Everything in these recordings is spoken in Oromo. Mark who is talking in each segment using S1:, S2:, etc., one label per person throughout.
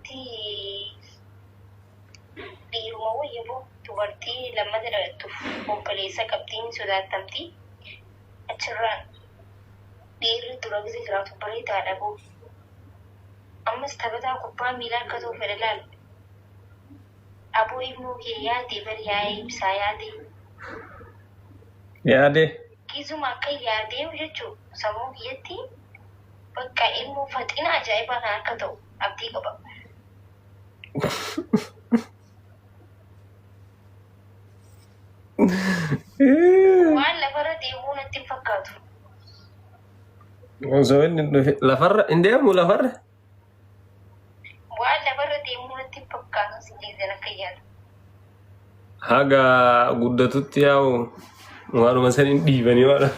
S1: Dubartii dhiiruma wayya boo dubartii lammata dhalattuuf obboleessa qabdii ni sodaattamti. Achirraan dhiirri dura gisa jiraatu bareedaadha boo. Ammas taphataa kubbaa miilaa akka ta'u fedha laal. Aboo ilmoo kee yaadee bar yaa'ee ibsaa yaadee.
S2: Yaadee.
S1: Gizuma akka yaadee jechuu sammuu kiyyatti bakka ilmoo faxina ajaa'ibaa kan akka ta'u abdii qaba. Waan lafarra deemuu natti hin fakkaatu.
S2: Osoo inni hin dhufe lafarra hin deemu lafarra.
S1: Waan lafarra deemuu natti hin fakkaatu si jeesan akka yaadu.
S2: Haga guddatutti yaa'u waanuma saniin dhiibanii waan.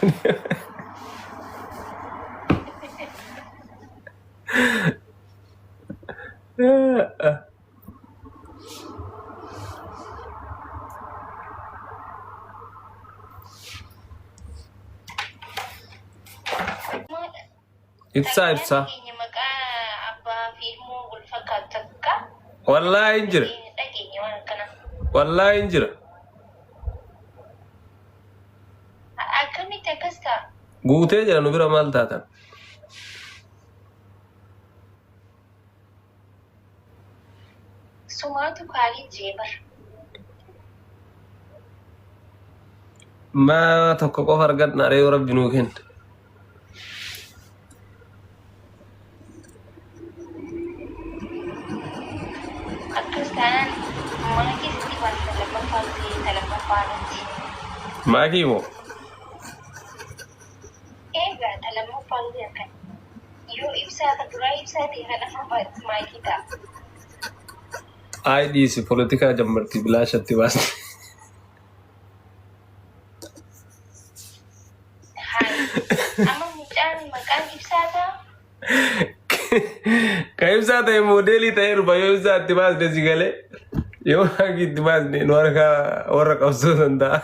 S2: Ibsaa ibsaa.
S1: Keenya maqaa abbaa fi ilmoo wal fakkaatu takka
S2: Wallaahi hin jira.
S1: dhageenya waan akkanaa.
S2: Wallaahi hin jira.
S1: Akkamitti akkas ta'a?
S2: Guutee jira nu bira maal taatan?
S1: Sumaatu kaalii jee bar.
S2: Maa tokko qofa argadna ree yoo rabbi nuu kenne.
S1: Akkas taanaan maakii sitti baasa lammaffaa ta'e ta lammaffaa irratti.
S2: Maakii moo?
S1: Egaa ta lammaffaa ta'e akkan. Yoo ibsaa ta duraa ibsaa ta'e kan afuraffaatti maakii ta'a.
S2: Ayi dhiisi polotikaa jammarti bilaashatti baasti.
S1: Hayi. Amma mucaan maqaan ibsaa ta'a.
S2: Ka ibsaa ta'e moodeelii ta'ee dhufa yoo ibsaa itti baasne si galee yoo maakii itti baasne nu harkaa warra qabsoo danda'a.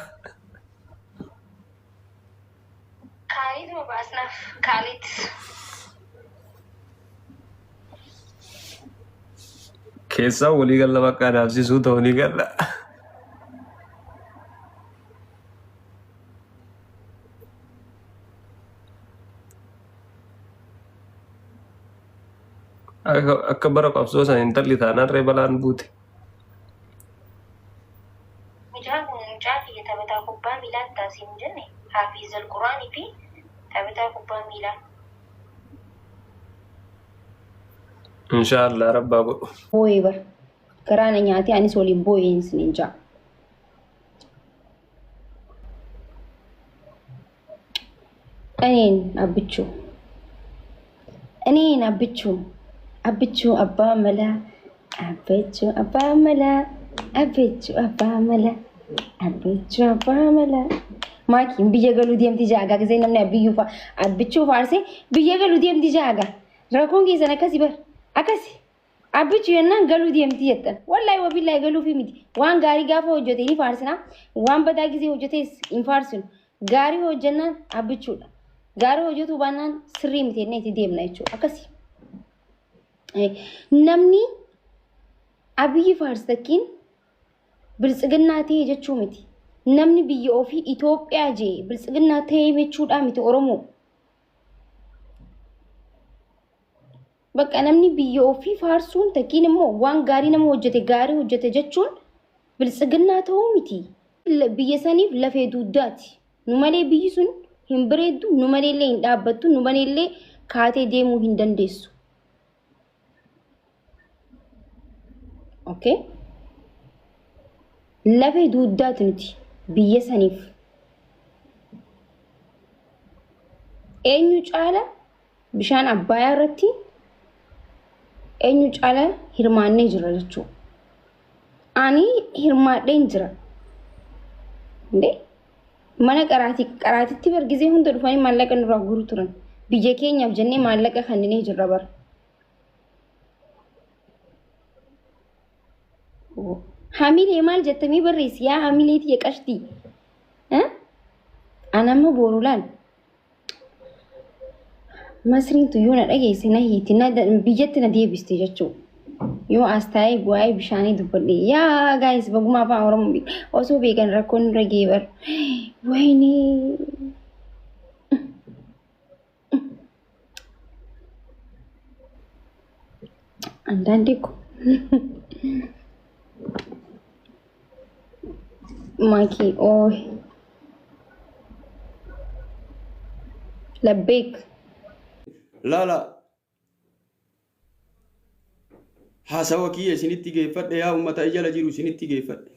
S1: Kaaliituma baasnaaf kaaliit.
S2: Keessaa walii galla bakka adaabsisuu ta'u ni galla. Akka bara qabsoo san intalli taanaan ree balaan buute.
S1: Mucaan kun mucaa kiyya taphataa kubbaa miilaa taasiin hin jenne Haafiizal Quraanii fi taphataa kubbaa miilaa.
S2: Inshaallah rabbaa godhu.
S3: Booyee bar. Garaa na nyaatee anis waliin booyeen isiniin ja'a. Aneen abbichuu. Aneen abbichuu. Abbichuu abbaa malaa. Abbichuu abbaa malaa. Abbichuu abbaa malaa. Abbichuu abbaa malaa. Maakiin biyya galuu deemti jaagaa gisee namni abbiyyuu fa abbichuu faarsee biyya galuu deemti jaagaa. Rakkoon keessan akkasi bar akkasi. Abbichu jennaan galuu deemti jettan. Wallaahi wabillaahi galuufi miti. Waan gaarii gaafa hojjete ni faarsina. Waan badaa gisee hojjetes hin faarsinu. Gaarii hojjennaan abbichuudha. Gaarii hojjetuu baannaan sirrii miti jennee itti deemna jechuudha. Akkasi. Namni Abiyyi faarsitakkiin biltsiginnaa ta'e jechuu miti. Namni biyya ofii Itoophiyaa jee biltsiginnaa ta'e jechuudhaa miti Oromoo. Bakka namni biyya ofii faarsuun takkiin immoo waan gaarii nama hojjete gaarii hojjete jechuun biltsiginnaa ta'uu miti. Biyya saniif lafee dugdaati. Nu malee biyyi sun hin bareeddu, nu malee illee hin dhaabbattu, nu malee illee kaatee deemuu hin dandeessu. Okay? Lafee dugdaati nuti biyya saniif. Eenyu caala bishaan Abbayaa irratti eenyu caala hirmaannee jira jechuudha. Ani hirmaadheen jira. Indee mana qaraatii qaraatitti bar gizee hunda dhufanii maallaqa nurraa guuru turan. Biyya keenyaaf jennee maallaqa kenninee jirra bara. Hamilee maal jettamii barreessi yaa hamilee tiyya qashtii. Ani amma boru laal. Masriin tuyyuu na dhageesse na hiiti na biyyatti na deebiste jechuudha. Yoo as taa'ee waa'ee bishaanii dubbadhe yaa gaayis baguma afaan Oromoo osoo beekan rakkoon irra ga'e bar. Wayinee. አንዳንዴ እኮ ማኪ ኦይ ለቤክ
S4: Laala haasawa kiyya isinitti geeffadhe, yaa ummata jala jiru isinitti geeffadhe.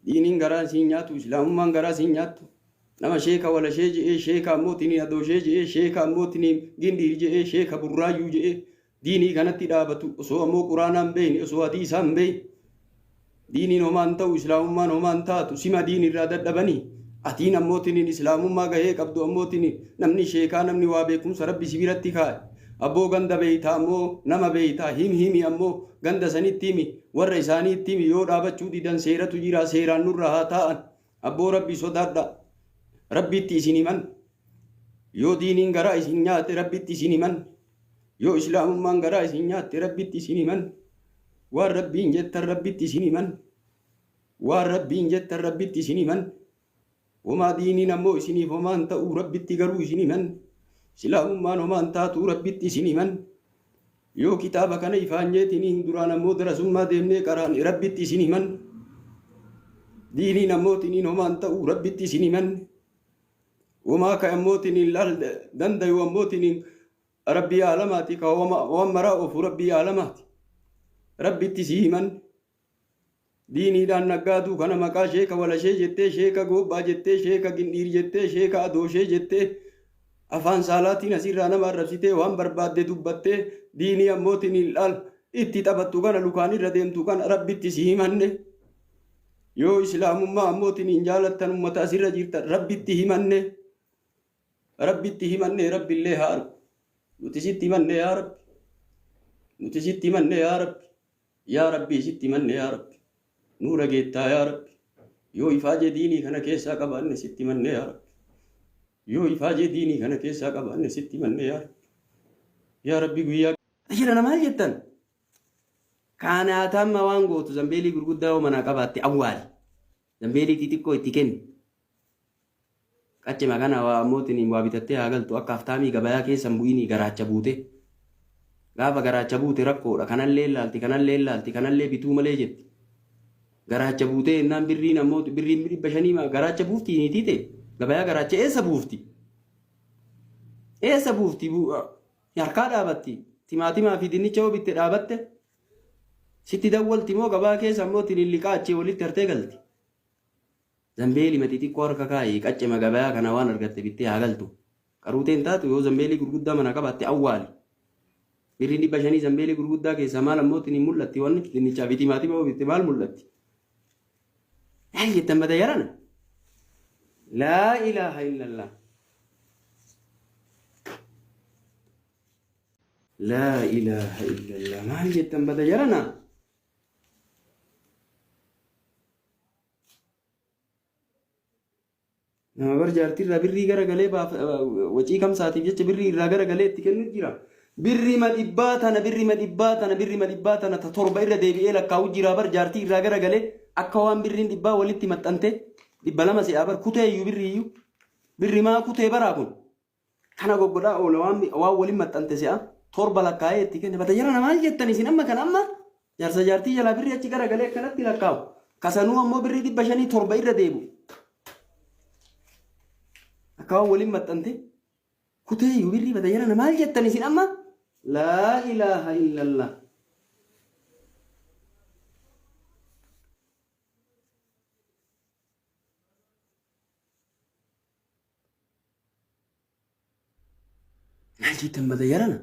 S4: Diiniin garaa isiin nyaatu, islaamummaan garaa isiin nyaattu. Nama sheeka walashee je'ee, sheeka ammootinii adooshee je'ee, sheeka ammootinii gindiir je'ee, sheeka burraayyuu je'ee diinii kanatti dhaabatu osoo ammoo quraanaa hin beekne, osoo hadiisaa hin beekne. Diiniin homaan ta'u, islaamummaan homaan taatu, sima diin irraa dadhabanii. Atiin ammootiniin islaamummaa gahee qabdu ammootiniin namni sheekaa namni waa beekumsa rabbi si biratti kaa'e. Abboo ganda beeytaa ammoo nama beeytaa him himi ammoo ganda sanitti himi, warra isaaniitti himi. Yoo dhaabachuu didan seeratu jira, seeraan nurra haa taa'an. Abboo rabbi sodaadha. Rabbitti isin himan. Yoo diiniin garaa isin nyaate rabbitti isin himan. Yoo islaamummaan garaa isin nyaatte rabbitti isin himan. Waan rabbiin jettan rabbitti isin himan. Waan rabbiin jettan rabbitti isin himan. Homaa diiniin ammoo isiniif homaan ta'uu rabbitti garuu isin himan. Islaamummaan homaan taatuu rabbitti isin himan. Yoo kitaaba kana ifaanyeetiniin duraan ammoo darasummaa deemnee qaraane rabbitti isin himan. Diiniin ammootiniin homaan ta'uu rabbitti isin himan. Homaa ka ammootiniin laal dandayu ammootiniin rabbii aalamaati, ka waan maraa oofu rabbii aalamaati. Rabbitti si himan. Diiniidhaan naggaaduu kana maqaa sheeka walashee jettee, sheeka goobbaa jettee, sheeka gindhiir jettee, sheeka adooshee jettee, afaan saalaatiin asirraa nama arrabsitee waan barbaadde dubbattee diinii ammootiin laal itti taphattu kana lukaan irra deemtu kana rabbitti si himanne. Yoo islaamummaa ammootiin hin jaalattan ummata asirra jirtan rabbitti himanne. Rabbitti himanne, rabbillee haa argu. Nuti sitti himanne yaa rabbi. Nuti sitti himanne yaa rabbi. Yaa rabbi sitti himanne yaa rabbi. Nuu dhageettaa yaa rabbi. Yoo ifaajee diinii kana keessaa qabaanne sitti himanne yaa rabbi. Yoo ifaajee diinii kana keessaa qabaanne sitti himanne yaa rabbi. Yaa rabbi guyyaa. Jira maal jettan? Kanaatamma waan gootu zambeelii gurguddaa yoo manaa qabaatte awwaali. Zambeelii xixiqqoo itti kenni. Qaccima kana waa ammootiin waa bitattee haa galtu, akka haftaamii gabayaa keessa hin bu'inii garaacha buute. Gaafa garaacha buute rakkoodha. Kanallee laalti, kanallee laalti, kanallee bituu malee jetti. Garaacha buutee jennaan birriin ammoo birriin 500 garaacha buufti niitii ta'e gabayaa garaacha eessa buufti? Eessa buufti? Harkaa dhaabatti. Timaatimaa fi dinnicha yoo bitte dhaabatte sitti dawwalti moo gabaa keessa ammoo tinin liqaa achii walitti hartee galti. Zambeelii xixiqqoo harka kaa'ii qaccima gabayaa kana waan argatte bittee haa galtu. Qaruuteen taatu yoo zambeelii gurguddaa mana qabaatte awwaali. Birriin 500 zambeelii gurguddaa keessaa maal ammoo tinin mul'atti, wanni dinnichaa fi timaatima yoo bitte maal mul'atti? Maal jettan bada yarana? Laa ilaaha illallah. Laa ilaaha illallah. Maal jettan bada yarana? Nama bar jaartii irraa birrii gara galee wacii kamsaatiif jecha birrii irraa gara galee itti kennu jira. Birrii ma dhibbaa tana, birrii ma dhibbaa tana, birrii ma dhibbaa tana ta torba irra deebi'ee lakkaa'u jira bar jaartii irraa gara galee, akka waan birriin dhibbaa walitti maxxante 200 se'aa bar kutee iyyuu birrii iyyuu. Birri maa kutee baraa kun? Kana goggodhaa oola waan waliin maxxante se'a torba lakkaa'ee itti kenne. Bata jara maal jettan isin amma kana amma jaarsa jaartii jalaa birrii achi gara galee akkanatti lakkaa'u. Kasanuu ammoo birrii 500 torba irra deebi'u. Akka waan waliin maxxante kutee iyyuu birrii. Bata jara maal jettan isin amma? Laa ilaaha illallah. Maal jettan bata jarana?